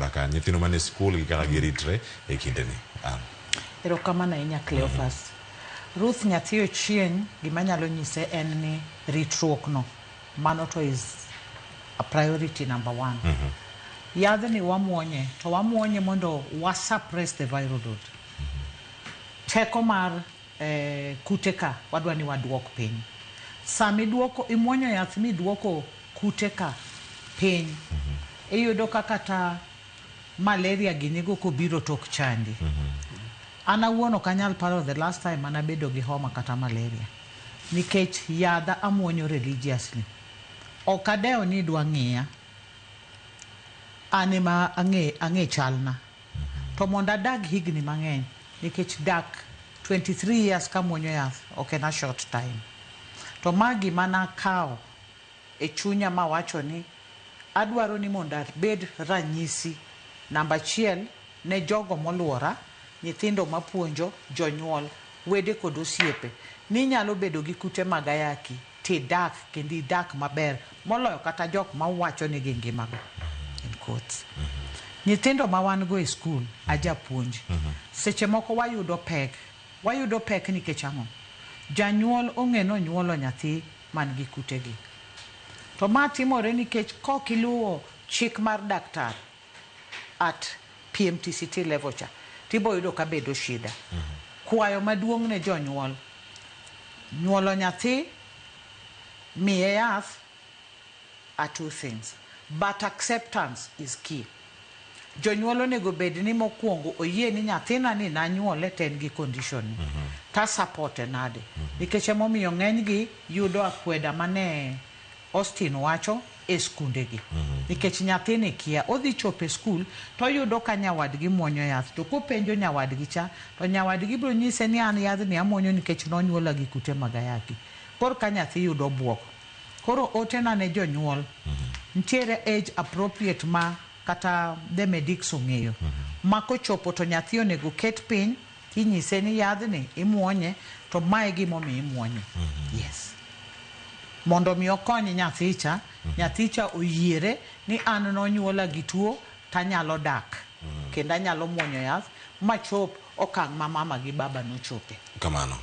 alwora ka nyithindo mane skul gi kaka giritre e kindeni. An. Erokamano ahinya Cleophas. Ruth nyathi Ochieng' gima anyalo nyise en ni ritruok no mano to is a priority number one. Yadhni wamuonye to wamuonye mondo wa suppress the viral load. Teko mar kute ka wadwa ni waduok piny. Sama iduoko imuonyo yath miduoko kute ka piny, iyudo ka kata malaria ginigo kobiro to ok chandi. An awuon ok anyal paro the last time mane abedo gi homa kata malaria nikech yadha amuonyo religiously. Ok adewo ni idwa ng'iya, an ema ang'e chalna. To mondo adag higni mang'eny nikech dak 23 years kamuonyo yath ok en a short time. To ma gima nakawo e chunya mawacho ni adwaro ni mondo abed ranyisi namba achiel ne jogo moluora, nyithindo mapuonjo, jonyuol, wede kod osiepe ni inyalo bedo gi kute mag ayaki tidak kendo idak maber moloyo kata jok mawacho ni gingimago. In quotes. Nyithindo ma wan go e skul, ajapuonj, seche moko wayudo pek. Wayudo pek nikech ang'o? Janyuol ong'e ni onyuolo nyathi man gi kutegi. To ma timore nikech kok iluwo chik mar daktar at PMTCT level cha, tibo yudo ka bedo shida. Kwayo maduong' ne jonyuol, nyuolo nyathi, miye yath are two things. But acceptance is key. Jonyuol onego bed ni mokwongo oyie ni nyathina ni nanyuole to en gi condition ni. Ta support e nade. Nikech emomiyo ng'eny gi yudo akweda mane Austin wacho e skunde gi. Nikech nyathini kia, odhi chopo e skul to oyudo ka nyawadgi muonyo yath. To kopenjo nyawadgi cha, to nyawadgi biro nyise ni an yadhni amuonyo nikech nonyuola gi kute mag ayaki. Koro ka nyathi yudo buok. Koro otena ne jonyuol, nitiere age appropriate ma kata the medics ong'eyo. Ma kochopo to nyathi onego ket piny tinyise ni yadhni imuonye to mae gimomiyo imuonye. Yes. Mondo mi okony nyathi cha, nyathi cha oyiere ni an nonyuola gi tuo tanyalo dak. Kendo anyalo muonyo yath machop okang' ma mama gi baba nochope. Kamano.